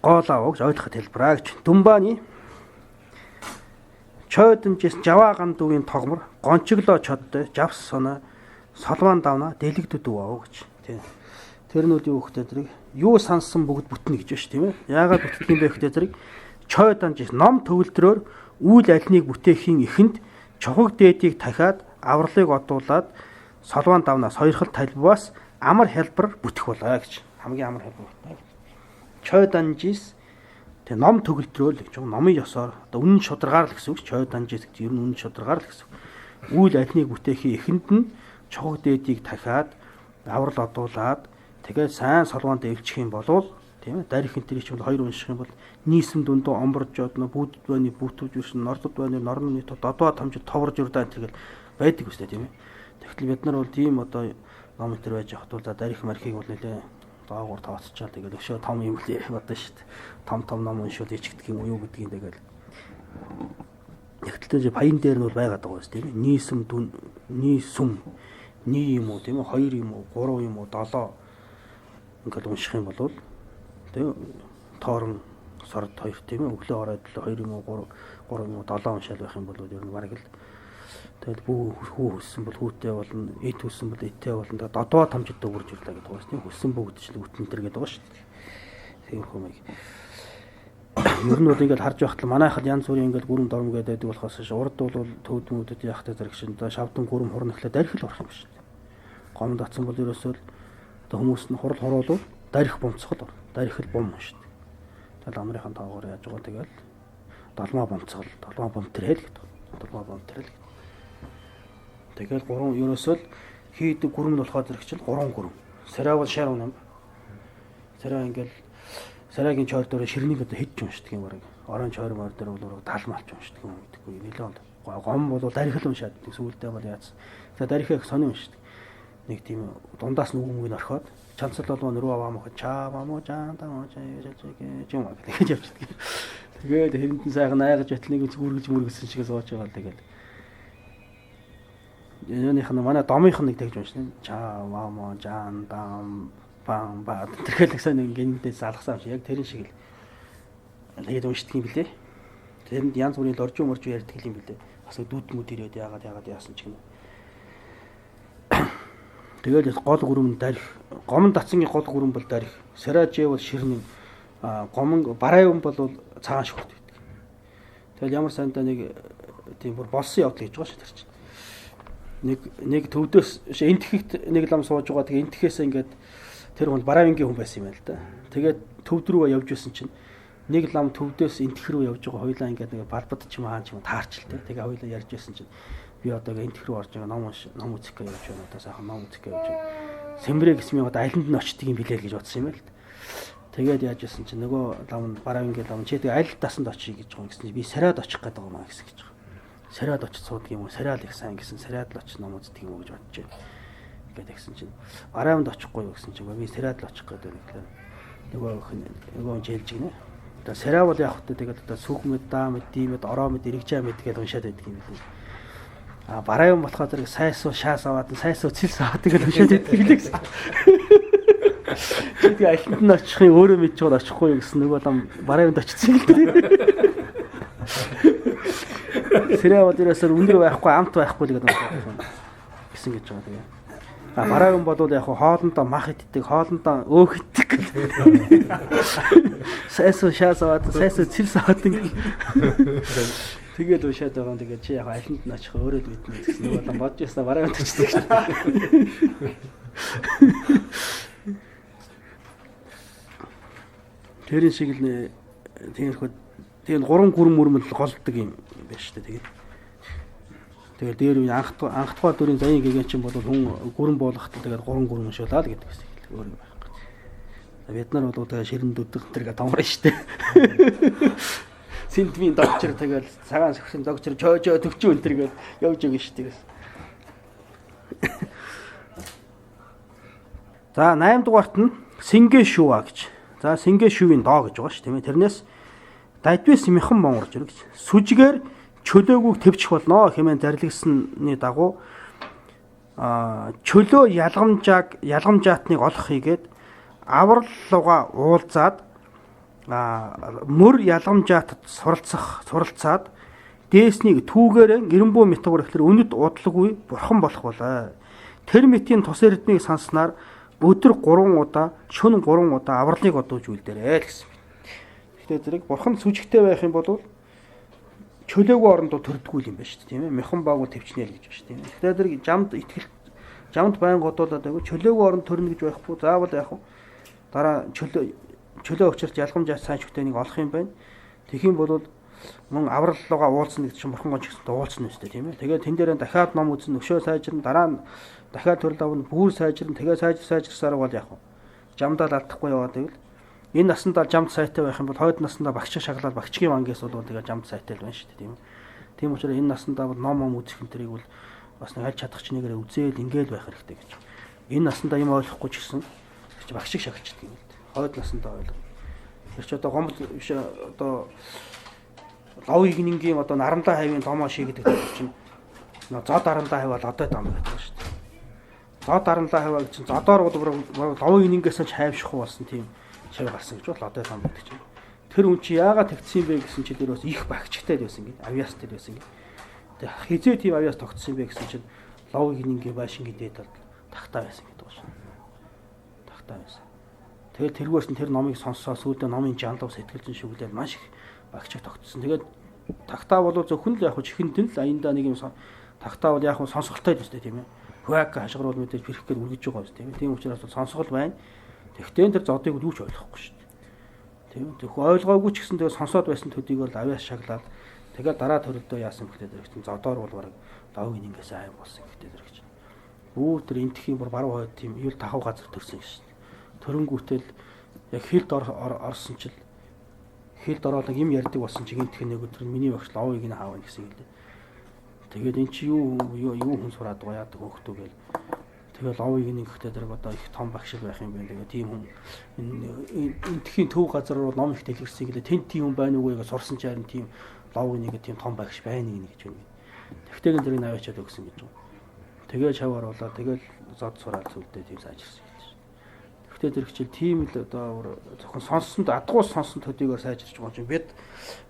Гол авах ойлгоход хэлбэраа гэж. Дүмбааны чойдонжээс жаваа гандүгийн тогмор гончиглоо чодтой жавс соноо солван давна дэлэгдэд үв гэж. Тийм. Тэр нь үл юу хөхтэй зэрэг юу сансан бүгд бүтнэ гэж байна шүү, тийм ээ. Яагаад бүтдэг юм бэ хөхтэй зэрэг чойдонжээс ном төгөлдрөөр үйл альныг бүтээхийн эхэнд чухаг дээдийг дахиад авралыг одуулаад солван давнаас хоёрхол талбаас амар хялбар бүтэх болоо гэж. Хамгийн амар хялбар бүтнэ гэж. Чойдонжээс тэг ном төгөлдрөөл гэж номын ёсоор одоо үнэн шударгаар л гэсэн үг. Чойдонжээс гэж ер нь үнэн шударгаар л гэсэн үг. Үйл альныг бүтээхийн эхэнд нь чухаг дээдийг дахиад аврал одуулаад тэгээд сайн солвоонд эвлчих юм болвол тийм ээ дарих энэ ч бол хоёр унших юм бол нийсэм дүндөө омборж одно бүүдэд байны бүүтвж үршин нордод байны норны додоо томж товрож урдаа энэ тэгэл байдаг үстэй тийм ээ. Тэгтэл бид нар бол тийм одоо ном энэ байж явахд бол за дарих мархийг бол нэлээ доогуур тооцчаал тэгэл өшөө том юм л бодно шүү дээ. Том том ном уншвал ичгдэг юм уу юу гэдгийг тэгэл. Тэгтэл паян дээр нь бол байгаад байгаа юм тийм ээ. Нийсэм дүн нийсүм нэг юм уу тийм ээ хоёр юм уу гурав юм уу долоо ингээл унших юм бол тийм тоорон сорд хоёр тийм ээ өглөө оройд л хоёр юм уу гурав юм уу долоо уншаал байх юм бол ер нь бараг л тэгэл бүү хүү хөссөн бол хүүтэй болно, эд хөссөн бол эдтэй болно. Тэгээ додоо тамжид дүүрж ирлээ гэдэг байгаа шүү дээ. Хөссөн бүгд ч л бүтэн төр гэдэг байгаа шүү дээ. Тиймэрхүү маяг. Ер нь бол ингээл харж байхад л манайхад янз бүрийн ингээл гүрэм дорм гэдэг байдаг болохоос ш урд бол төвдмүүдэд яхтай зэрэг шин одоо шавдан гүрэм хурна гэхлээр дарих л орох юм шүү дээ. Гомд атсан бол ерөөсөө л одоо хүмүүс нь хурал хуруулвал дарих бомцгол ор. Дарих л бом шүү дээ. Тэгэл амрынхаа тоогоор яаж байгаа тэгэл долмоо бомцгол, долмоо бомтрэл гэдэг. Долмоо бомтрэл гэдэг. Тэгэл гурван ерөөсөө л хийдэг гүрэм нь болохоор зэрэг чинь гурван гүрэм. Сарай бол шар унам. Сарай ингээл сарайгийн чойр дээр ширнийг одоо хэд ч уншдаг юм бараг. Орон чойр мор дээр бол талмалч уншдаг юм гэдэггүй. Нэлээд бол гом бол дарих л уншаад сүүлдээ бол яац. Тэгээ дарих их сони уншдаг. Нэг тийм дундаас нь үг мөг нь орхиод чанцал болоо нөрөө аваа мөх чаа маа жаа таа маа жаа гэж юм гэж явчихдаг. Тэгээд хэрэндэн сайхан айгаж байтал нэг зүгүргэлж мөргөсөн шиг сууж байгаа л тэгэл. Юуных нь манай домынх нь нэг тэгж уншина. Чаа маа маа жаан дам бан ба тэрхэл нэг сайн гинтээ залгасан юм шиг яг тэрэн шиг л тэгээд уншдаг юм билээ. Тэрэнд янз бүрийн лоржуу моржуу ярьдаг юм билээ. Бас дүүд мүд ирээд яагаад яасан ч юм. Тэгэл гол гүрэм нь дарих. Гомон дацангийн гол гүрэм бол дарих. Саражээ бол ширнэн. Гомон барайван бол цагаан шүхт байдаг. Тэгэл ямар сандаа нэг тийм бүр болсон явдал гэж байгаа шүү тэр чинь. Нэг төвдөөс энтхэгт нэг лам сууж байгаа. Тэгээ энтхээс ингээд тэр хүн барайвангийн хүн байсан юм байна л да. Тэгээд төвд рүү явж байсан чинь нэг лам төвдөөс энтх рүү явж байгаа хоёлаа ингээд нэг балбад ч юм хаан ч юм таарч л тэ. Тэгээ хоёлаа ярьж байсан чинь би одоо энтх рүү орж байгаа ном үзэх гэж явж байна. Одоо сайхан ном үзэх гэж явж байна. Сэмбрэ гэсэн юм одоо алинд нь очдөг юм билээ гэж бодсон юм байна л да. Тэгээд яаж байсан чинь нөгөө лам барайвангийн лам чи тэгээ аль дасанд очие гэж байгаа юм гэсэн чинь би сариад очих гэдэг юм аа гэсэн гэж байгаа. Сариад очиж суудаг юм уу? Сариад их сайн гэсэн сариад л очиж ном үздэг юм уу гэж бодож байна. Ингээд тэгсэн чинь барайванд очихгүй юу гэсэн чинь би сариад л очих гэдэг юм лээ. Нөгөө хүн хэлж гинэ. Одоо сарай бол яг хөтэ тэгээд одоо сүх мэд, даа мэд, дий мэд, ороо мэд, эргэжээ мэд гэж уншаад байдаг юм билээ. А барайван болохоор зэрэг сайсуу шаас аваад, сайсуу цэлс аваад гэж уншаад байдаг лээ гэсэн. Тэгээ алинд нь очих юм өөрөө мэдж байгаа очихгүй юу гэсэн нөгөө лам барайванд очсон юм л дээ. Сарай бол ерөөсөө өндөр байхгүй, амт байхгүй л гэдэг юм гэсэн гэж байгаа тэгээ. А барайван бол яг хоолндоо мах иддэг, хоолндоо өөх иддэг. Сайсуу шаас аваад, сайсуу цэлс аваад ингэ. Тэгээд уншаад байгаа юм. Тэгээд чи яг алинд нь очих өөрөө л мэднэ гэсэн нэг болон бодож яснаа барайванд очсон гэж. Тэрийн шиг л тиймэрхүү тийм гурван гүрэн мөрмөл голддог юм байна шүү дээ. Тэгээд тэгэл дээр үе анх тухай дүрийн заяа гэгэн чинь бол хүн гүрэн буулгахад тэгээд гурван гүрэн уншуулаа л гэдэг гэсэн өөр юм байхгүй. Бид нар бол тэгээ ширэн дүдэх тэргээ томрно шүү дээ. Синтмийн догчор тэгэл цагаан сөхсөн догчор чоожоо төвчөө энэ тэргээл явж өгнө шүү дээ. За 8 дугаарт нь Сингэ шүва гэж. За Сингэ шүвийн доо гэж байгаа шүү тийм ээ. Тэрнээс дайдвэс мяхан монгорж ирэх гэж. Сүжгээр чөлөөгүйг төвчих болно хэмээн зарлигсны дагуу чөлөө ялгамжаатныг олох хийгээд аврал луга уулзаад мөр ялгамжаатад суралцаад дээснийг түүгээр эренбүү метавар гэхлээр үнэт удалгүй бурхан болох болоо. Тэр мэтийн тус эрднийг санснаар өдөр 3 удаа, шөнө 3 удаа авралыг одууж үлдээрэй л гэсэн. Гэхдээ зэрэг бурхан сүжигтэй байх юм бол чөлөөгөө оронд төрдгүү юм байна шүү дээ, тийм ээ. Мяхан баагүй төвчнэ л гэж байна шүү дээ, тийм ээ. Тэгэхээр зэрэг жамд итгэл жамд байнга одуулаад байгүй чөлөөгөө оронд төрнө гэж байхгүй. Заавал яах вэ? Дараа чөлөө учирч ялгамж сайн шүтээнийг олох юм байна. Тэгэх юм бол мөн аврал руугаа уулзна гэдэг чинь бурхан гонч гэсэн уулзна үстэй, тийм ээ. Тэгээд тэн дээр дахиад ном үзэн өшөө сайжирна, дараа нь дахиад төрөл авна, бүр сайжирна, тэгээ сайжирсаар бол яах вэ? Жамдаа алдахгүй яваад байвал энэ насандаа жамд сайтай байх юм бол хойд насандаа багч шаглаад багчгийн вангээс бол тэгээ жамд сайтай л байна шүү дээ, тийм ээ. Тийм учраас энэ насандаа бол ном үзэх энэ тэрийг бол бас нэг аль чадах чинээгээр үзээл ингээл байх хэрэгтэй гэж. Энэ насандаа юм ойлгохгүй ч гэсэн багш шиг шагалчдаг юм л дээ. Хойд насандаа ойлгоно. Тэр чи одоо гомдол биш одоо лов игнэнгийн одоо нарамдаа хавийн томоо ший гэдэг чинь зод арамдаа хаваа лодой дам гэдэг шүү дээ. Зод арамдаа хаваа гэж чинь зодоор бол лов игнэнгээс ч хайвшихгүй болсон тийм шав гарсан гэж бол лодой дам гэдэг чинь. Тэр хүн чи яагаад тэгсэн бэ гэсэн чинь тэр бас их багчтай байсан гин, авьяастай байсан гин. Тэгээ хизээ тийм авьяас тогтсон бэ гэсэн чинь лов игнэнгийн байшингийн дээд талд тагтаа байсан гэдэг байна. Тагтаа байсан. Тэгэл тэргээрс нь тэр номыг сонсоо сүүлдээ номын жанлав сэтгэлзэн шүглээд маш их багчиг тогтсон. Тэгээд тагтаа бол зөвхөн л яг чихэнд нь л аяндаа нэг юм тагтаа бол яг сонсголтой л үстэй тийм ээ. Хуаг хашгируул мэдээж бэрх гээд үргэж байгаа үстэй тийм ээ. Тийм учраас бол сонсгол байна. Тэгтээ тэр зодыг юу ч ойлгохгүй шүү дээ. Тийм ээ. Зөвхөн ойлгоогүй ч гэсэн тэгээд сонсоод байсан төдийгөө л авьяас шаглаад тэгэл дараа төрөлдөө яасан бэхлээ тэр чинь зодоор бол бараг лавг ингээс айв болсон гэхдээ тэр чинь. Бүү тэр энтхийн бүр баруун хойд тийм юул тахав газар төрсөн гэж. Төрөнгүүтэл яг хилд орсон чил хилд ороод юм ярьдаг болсон чи гинтх нэг өдөр миний багш ловыг нь хаавна гэсэн юм лээ. Тэгээд эн чи юу хүн сураад байгаа яадаг хөөхтөө гээл. Тэгэл ловыг нь ингэхдээ тэр одоо их том багш л байх юм байна. Тэгээд тийм хүн энтхийн төв газар руу ном их дэлгэрсэн гэлээ. Тэнд тийм хүн байна уу гэж сурсан чи харин тийм ловыг нэг тийм том багш байна гэж байна. Тэгтэйгэн зэрэг наваачаад өгсөн гэж байна. Тэгээд шав оруулаад тэгэл зод сураал сүлдээ тийм сайжирсан. Тэгтээ тэр хичээл тийм л одоо зөвхөн сонссонд адгуус сонсон төдийгөөр сайжирч байгаа юм чинь бид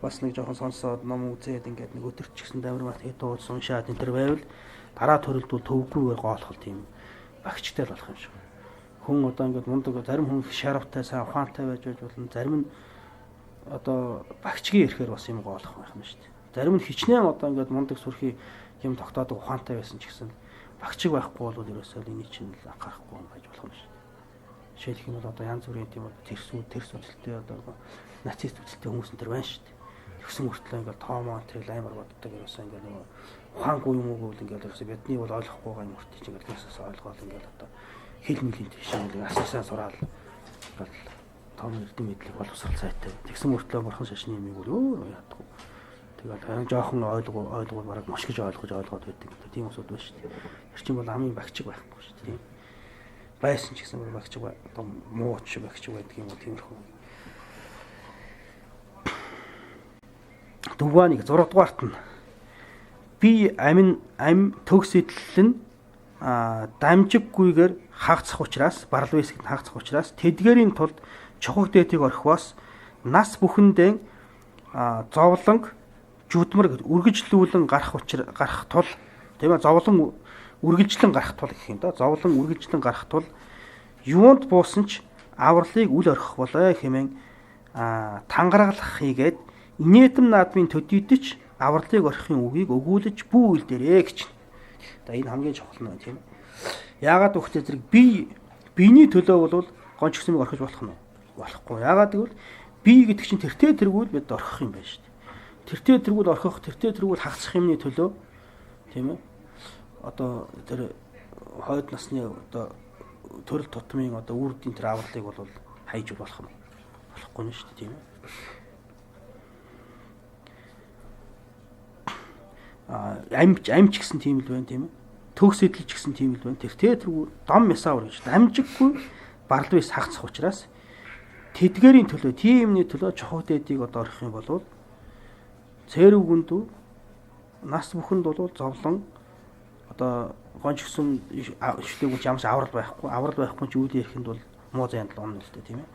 бас нэг жоохон сонсоод ном үзээд ингээд нэг өдөрч гисэн дамир мат хэд дуулсан уншаад энэ төр байвал дараа төрөлд бол төвгүйгээр гоолох тийм Багчтай л болох юм шиг. Хүн одоо ингээд мундаг зарим хүн шаравтай сайн ухаантай байж болно. Зарим нь одоо багчгийн ирэхээр бас юм гоолох байх юм шүү дээ. Зарим нь хичнээн одоо ингээд мундаг сүрхий юм тогтоодог ухаантай байсан ч гэсэн багчиг байхгүй бол ерөөсөө энийг чинь л анхаарахгүй юм байж болох юм шүү дээ. Жишээлх юм бол одоо янз бүрийн тийм одоо тэрс үзэлтэй одоо нацист үзэлтэй хүмүүс энэ төр байна шүү дээ. Тэгсэн мөртлөө ингээд тоомоо тэр амар боддог ерөөсөө ингээд нөгөө ухаангүй юм уу гэвэл ингээд ерөөсөө бидний бол ойлгохгүй байгаа юм хүртээ чинь ингээд ерөөсөө ойлгоол ингээд одоо хэл мэлийн тийш ингээд асуусан сураал ингээд том эрдэм мэдлэг боловсрал сайтай. Тэгсэн мөртлөө бурхан шашны юмыг бол өөр яадгүй. Тэгэл жоохон ойлгоо бараг маш гэж ойлгож ойлгоод байдаг. Тийм усуд байна шүү дээ. Тэр чинь бол амын багчиг байхгүй шүү дээ. Байсан ч гэсэн багчиг одоо мууч багчиг байдаг юм уу тиймэрхүү. Дүвааныг 6 дугаарт нь би амин ам төгс идэл нь дамжиггүйгээр хагацах учраас барлуу хэсэгт хагацах учраас тэдгэрийн тулд чухаг дээдийг орхивоос нас бүхэндээ зовлонг жүдмэр үргэлжлүүлэн гарах учир гарах тул тийм ээ зовлон үргэлжлэн гарах тул гэх юм да. Зовлон үргэлжлэн гарах тул юунд буусан ч авралыг үл орхих болоо хэмээн тангаргалах хийгээд инээдэм наадмын төдийдч авралыг орхихын үгийг өгүүлж бүү үйл дээрээ гэж. За энэ хамгийн чухал нь тийм ээ. Яагаад гэвэл зэрэг биений төлөө бол гонч гисмийг орхиж болох нь болохгүй. Яагаад гэвэл бие гэдэг чинь тэртээ тэргүүл бид орхих юм байна шүү дээ. Тэртээ тэргүүл орхих, тэртээ тэргүүл хагацах юмны төлөө тийм ээ. Одоо тэр хойд насны одоо төрөл тутмын одоо үрдийн тэр авралыг бол хайж болох юм. Болохгүй нь шүү дээ тийм ээ. Амч гэсэн тийм л байна тийм ээ. Төгс эдэлж гэсэн тийм л байна. Тэртээ тэргүүр дом ясаавар гэж дамжиггүй барлуу сагцах учраас тэдгэрийн төлөө, тийм юмны төлөө чухал дээдийг одоо орхих юм бол цэрвгүндүү нас бүхэнд бол зовлон одоо гонч гисэн шүлээгүүч ямарч аврал байхгүй, аврал байхгүй ч үйл ирэхэнд бол муу заяанд л унна л дээ тийм ээ.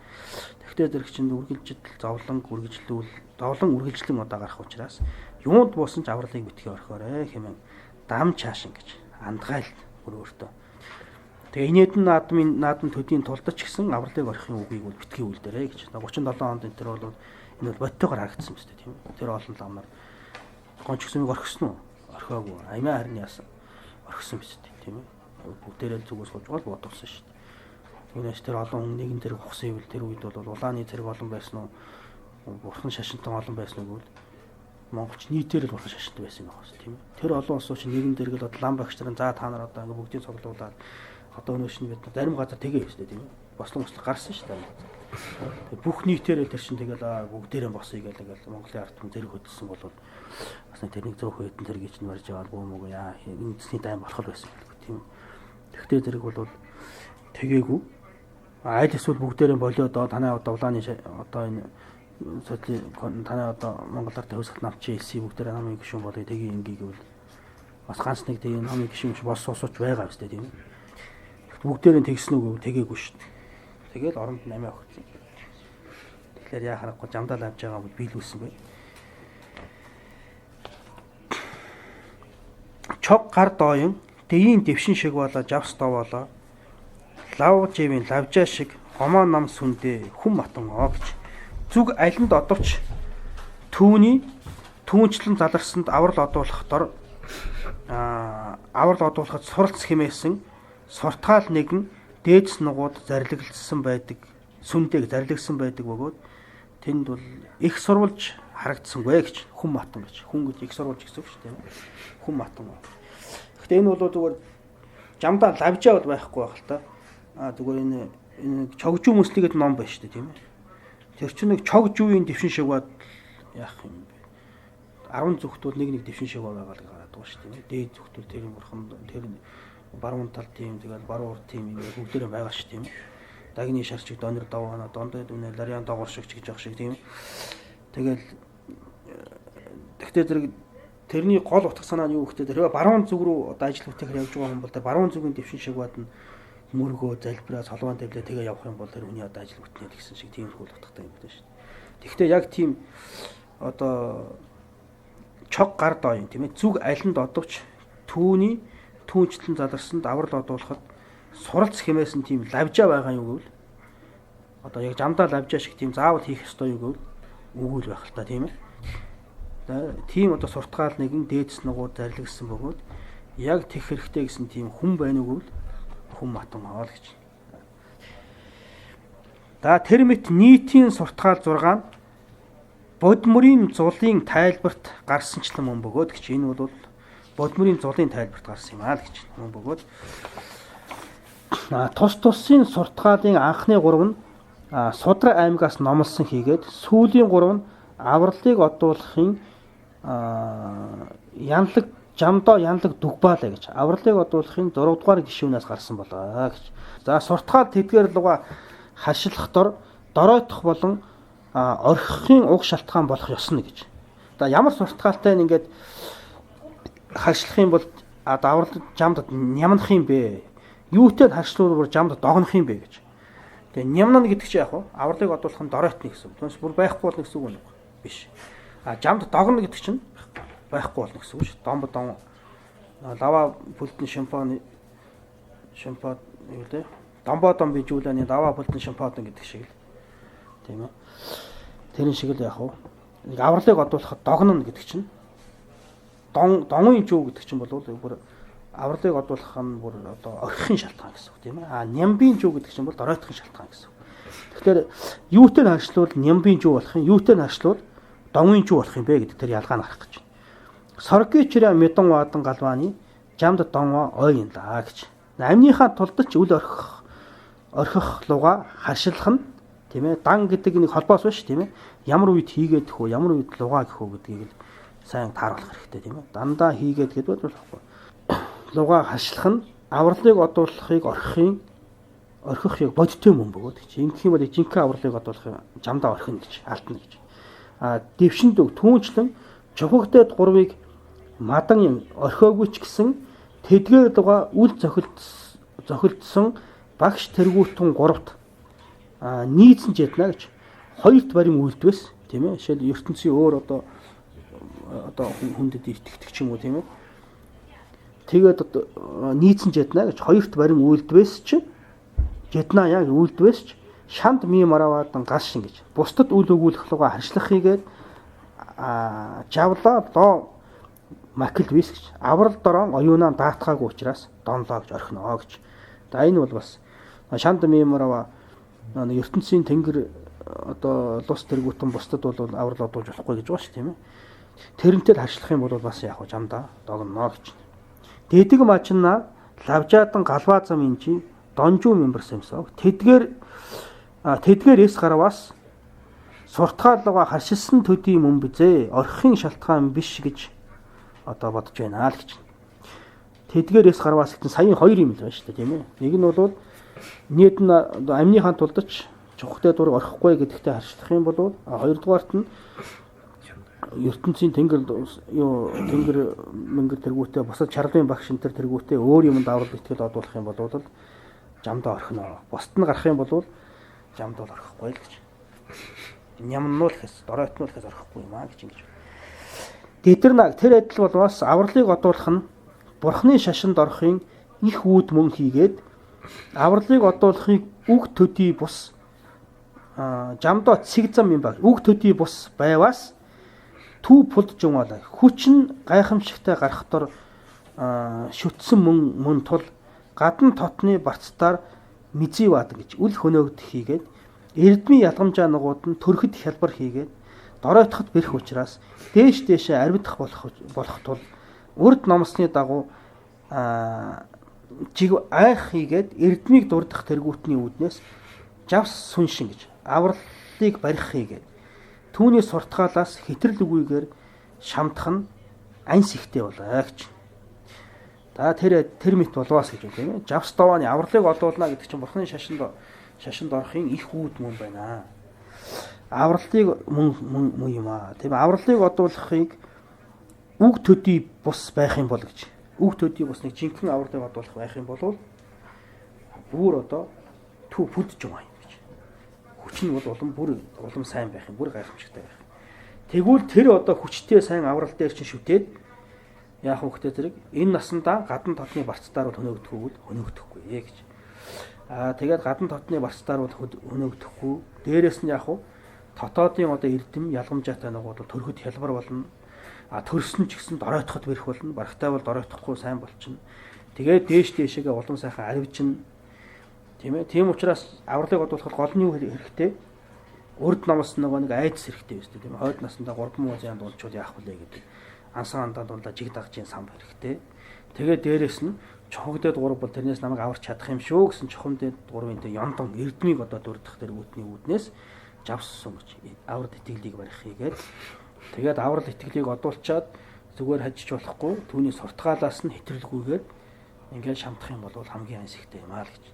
Тэгвэл зэрэг чинь үргэлжил зовлон үргэлжлүүл зовлон үргэлжлэн одоо гарах учраас юунд буусан ч авралыг битгий орхиорой хэмээн дам чаашин гэж андгайл өөртөө. Тэгээ инээдэн наадмын наадам төдийн тулд ч гэсэн авралыг орхихын үгийг бол битгий үлдээрэй гэж. 37 онд энэ төр бол энэ бол бодтойгоор харагдсан юм шүү дээ тийм ээ. Тэр олон ламнаар гонч гисмийг орхисон уу? Орхиогүй. Аймаа харин яасан? Орхисон биз дээ тийм ээ. Бүгдээрээ л зүгээс сууж гол бодулсан шүү дээ. Түүнээс тэр олон хүн нэгэн зэрэг ухсан юм тэр үед бол улааны зэрэг олон байсан уу? Бурхан шашинтан олон байсан уу гэвэл монголч нийтээр л бурхан шашинт байсан юм байна тийм ээ. Тэр олон улсууд чинь нэгэн зэрэг л одоо лам багш нар за та нар одоо ингээ бүгдийг цуглуулад одоо өнөөш нь бид зарим газар тэгээ юм шүү дээ тийм ээ. Бослон бослог гарсан шүү дээ. Тэгээ бүх нийтээрээ тэр чинь тэгэл бүгдээрээ босъё гэл ингээл Монголын ард түмэн зэрэг хөдөлсөн бол бас нэг тэрнийг зөөхөн хэдэн зэргийг чинь барьж аваад буу мууг яа үндэсний дайн болох л байсан юм тийм ээ. Тэгтээ зэрэг бол тэгээгүй. Аль эсвэл бүгдээрээ болиод танай одоо улааны одоо энэ социалын танай одоо Монгол ард хувьсгалт нам чи элси бүгдээрээ намын гишүүн болъё тгий ингийн гэвэл бас ганц нэг тгий намын гишүүн бос сусууч байгаа юм шүү дээ тийм ээ. Бүгдээрээ тэгсэн үг тэгээгүй шүү дээ. Тэгэл оронд намаа өгсөн. Тэгэхээр яа харахгүй жамдаал авч байгаа бол биелүүлсэн байна. Чог гар дооён дэйн дэвшин шиг болоо жавс довоолоо лав живийн лавжаа шиг гомоо нам сүндээ хүм матан оо гэж зүг алинд одовч түүний түүнчлэн заларсанд аврал одуулах дор аврал одуулахад суралц хэмээсэн суртгаал нэгэн дээдс нугууд зарилгалсан байдаг сүндээг зарилгасан байдаг бөгөөд тэнд бол их сурвалж харагдсангүй гэж хүм матан гэж хүн гэж их сурвалж гэсэн үг шүү дээ хүм матан. Гэхдээ энэ бол зүгээр жамдаа лавжаа бол байхгүй байх л та. А зүгээр энэ чогжүү мөслиг гэдэг ном байна шүү дээ тийм ээ. Тэр чинь нэг чогжүүийн дэвшин шиг бод яах юм бэ? 10 зүгт бол нэг нэг дэвшин шиг байгаа л гараад байгаа шүү дээ. Дээд зүгт бол тэр бурхан тэр баруун тал тийм тэгэл баруун урд тийм ингэ бүгдээрээ байгаа шүү тийм. Дагны шарчиг донор даваана дондод үнэ лариан догор шиг ч гэж явах шиг тийм. Тэгэл тэгтээ зэрэг тэрний гол утга санаа нь юу гэхээр тэр баруун зүг рүү одоо ажил бүтээхээр явж байгаа хүн бол тэр баруун зүгийн дэвшин шиг бод нь мөргөө залбираа солгоон тавилаа тэгээ явах юм бол тэр хүний одоо ажил бүтнэ гэсэн шиг тиймэрхүү утгатай юм байна шүү дээ. Тэгэхдээ яг тийм одоо чог гар дооён тийм ээ зүг алинд одовч түүний түүнчлэн заларсанд аврал одуулахад суралц хэмээсэн тийм лавжаа байгаа юм гэвэл одоо яг жамдаа лавжаа шиг тийм заавал хийх ёстой юу гэвэл үгүй л байх л та, тийм ээ. Тийм одоо суртгаал нэгэн дээдс нугуу зарилгсан бөгөөд яг тех хэрэгтэй гэсэн тийм хүн байна уу гэвэл хүн матан хоол гэж. За тэр мэт нийтийн суртгаал 6 нь бодмөрийн зулын тайлбарт гарсанчлан мөн бөгөөд гэж. Энэ бол бодмөрийн зулын тайлбарт гарсан юм аа л гэж мөн бөгөөд тус тусын суртгаалын анхны 3 нь Судраа аймгаас номлосон хийгээд сүүлийн 3 нь авралыг одуулахын янлаг жамдоо янлаг дүгбаалаа гэж. Авралыг одуулахын 6 дугаар гишүүнээс гарсан болоо гэж. За суртгаал тэдгээр луга харшилах дор доройтох болон орхихын уг шалтгаан болох ёсно гэж. За ямар суртгаалтай ингээд харшлах юм бол аврал жамд нямнах юм бэ? Юутай харшлуул бүр жамд догнох юм бэ гэж. Тэгээ нямнана гэдэг чинь яг уу авралыг одуулах нь доройтно гэсэн үг. Түүнээс бүр байхгүй болно гэсэн үг биш. А жамд догно гэдэг чинь байхгүй болно гэсэн үг ш. Домб дон лава бүлдэн шимпан шимпан юу лээ? Домбоо дом бижүүлээний лава бүлдэн шимпан гэдэг шиг л. Тийм ээ. Тэрэн шиг л яг уу нэг авралыг одуулахад догно гэдэг чинь дон донын жүү гэдэг чинь бол бүр авралыг одуулах нь бүр одоо орхихын шалтгаан гэсэн үг, тийм ээ. А нямбын жүү гэдэг чинь бол доройтохын шалтгаан гэсэн үг. Тэгэхээр юутай нь харшлуул нямбын жүү болох юм, юутай нь харшлуул донын жүү болох юм бэ гэдэг тэр ялгаа нь гарах гэж байна. Соргийн чирээ мэдэн вадан галвааны жамд донго ой юм лаа гэж. Амныхаа тулд ч үл орхих луга харшилах нь, тийм ээ, дан гэдэг нэг холбоос биш, тийм ээ. Ямар үед хийгээд хөө, ямар үед луга гэх үү гэдгийг л сайн тааруулах хэрэгтэй, тийм ээ. Дандаа хийгээд гэдээ болохгүй. Луга харшлах нь авралыг одуулахыг орхих яг бодиттой мөн бөгөөд гэж. Ингэх юм бол жинхэнэ авралыг одуулах жамдаа орхино гэж, алдна гэж. А дэвшинд түүнчлэн чухагдэд гурвыг мадан юм орхиогүй ч гэсэн тэдгээр луга үл зохилдсон багш тэргүүтэн гуравт нийцэн жиднэ гэж. Хоёрт барин үйлдвэс, тийм ээ. Жишээл ертөнцийн өөр одоо хүндэд итгэдэг ч юм уу, тийм ээ. Тэгээд нийцэн жиднэ гэж. Хоёрт барин үйлдвэс ч жиднэ яг үйлдвэс ч шанд мий мараваадан гал шин гэж. Бусдад үл өгүүлэх луга харшлах хийгээд жавлаа лоо макл вис гэж. Аврал дорон оюунаа даатгаагүй учраас донлоо гэж орхино гэж. За энэ бол бас шанд мий мараваа ертөнцийн тэнгэр одоо лус тэргүүтэн бусдад бол аврал одуулж болохгүй гэж байгаа шүү, тийм ээ. Тэрнтэй л харшлах юм бол бас яг жамдаа догно гэж. Дэдэг мачна лавжаадан галваа зам инжи донжуу мембер сэмсог. Тэдгээр эс гарваас суртгаалгаа харшилсан төдий мөн бизээ орхихын шалтгаан биш гэж одоо бодож байна л гэж. Тэдгээр эс гарваас гэсэн саяын хоёр юм л байна шүү дээ, тийм ээ. Нэг нь бол нийт нь амныхаа тулд ч чухалтай дурыг орхихгүй гэдэгтэй харшлах юм бол хоёрдугаарт нь ертөнцийн тэнгэр юу тэнгэр мэнгэр тэргүүтээ бусад чарлын багш энэ төр тэргүүтээ өөр юмд аврал итгэл одуулах юм бол жамдаа орхино. Бусд нь гарах юм бол жамд бол орхихгүй л гэж. Нямнуулахаас, доройтнуулахаас орхихгүй юм аа гэж ингэж. Тэдэр тэр адил бол бас авралыг одуулах нь бурхны шашинд орохын их үүд мөн хийгээд авралыг одуулахыг үг төдий бус жамдоо цэг зам юм баг. Үг төдий бус байваас төв пулд жумаалаа. Хүч нь гайхамшигтай гарах дор шүтсэн мөн тул гадна тотны барцдаар мизий ваадаг гэж үл хөнөөгдөх хийгээд эрдмийн ялгамжаа нугууд нь төрөхөд хялбар хийгээд доройтоход бэрх учраас дээш дээшээ арвидах болох тул урд номсны дагуу жиг айх хийгээд эрдмийг дурдах тэргүүтний үүднээс жавс сүншин гэж авралыг барих хийгээд түүний суртгаалаас хэтрэл үгүйгээр шамдах нь анс ихтэй болоо гэж. За тэр мэт болоос гэж үг тийм ээ. Жавс давааны авралыг олуулна гэдэг чинь бурхны шашинд орохын их үүд мөн байна. Авралыг мөн юм аа. Тийм авралыг одуулахыг үг төдий бус байх юм бол гэж. Үг төдий бус нэг жинхэнэ авралыг одуулах байх юм бол бүр одоо төв бүдж байгаа юм гэж. Хүч нь бол улам бүр улам сайн байх юм, бүр гайхамшигтай байх. Тэгвэл тэр одоо хүчтэй сайн аврал дээр чинь шүтээд яах вэ гэдэг зэрэг энэ насандаа гадна талны барцдаар бол хөнөөгдөхгүй бол хөнөөгдөхгүй гэж. Аа тэгээд гадна дотны барцдаар бол өнөөгдөхгүй. Дээрээс нь яг уу дотоодын одоо эрдэм ялгамжаатай нөгөө бол төрөхөд хялбар болно. А төрсөн ч гэсэн доройтоход бэрх болно. Барагтай бол доройтохгүй сайн болчихно. Тэгээд дээш дээшээгээ улам сайхан аривжина. Тийм ээ. Тийм учраас авралыг одуулахад гол нь юу хэрэгтэй? Урд номос нөгөө нэг айдас хэрэгтэй биз дээ. Тийм ээ. Хойд насндаа 3 муузын дунчвал яах вүлээ гэдэг. Ансан андаа дунлаа жиг дагжийн самб хэрэгтэй. Тэгээд дээрэс нь чухамдээд гурав бол тэрнээс намайг аварч чадах юм шүү гэсэн чухамдээд гурвын тэр ёндон эрдмийг одоо дурдах тэр үүдний үүднээс жавс сөнгөж аврал итгэлийг барих хийгээд тэгээд аврал итгэлийг одуулчаад зүгээр хажиж болохгүй түүний суртгаалаас нь хэтрэлгүйгээр ингээд шамдах юм бол хамгийн ансигтай юм аа л гэж.